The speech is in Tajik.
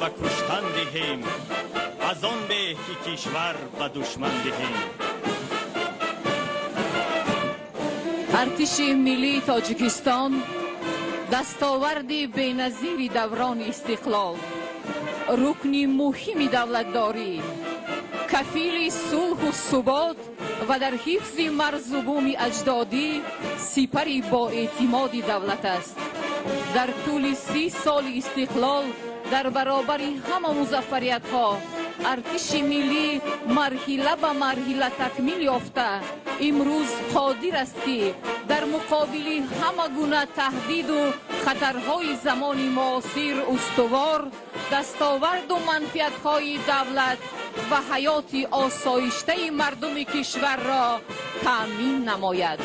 Ба куштан диҳем, аз он беҳ ки кишвар ба душман диҳем. Артиши миллии Тоҷикистон дастоварди беназири даврони истиқлол, рукни муҳими давлатдорӣ, кафили сулҳу субот ва дар ҳифзи марзу буми аҷдодӣ сипари боэътимоди давлат аст. Дар тӯли 30 соли истиқлол, дар баробари ҳама музаффариятҳо, артиши миллӣ марҳила ба марҳила такмил ёфта, имрӯз қодир аст, ки дар муқобили ҳама гуна таҳдиду хатарҳои замони муосир устувор, дастоварду манфиатҳои давлат ва ҳаёти осоиштаи мардуми кишварро таъмин намояд.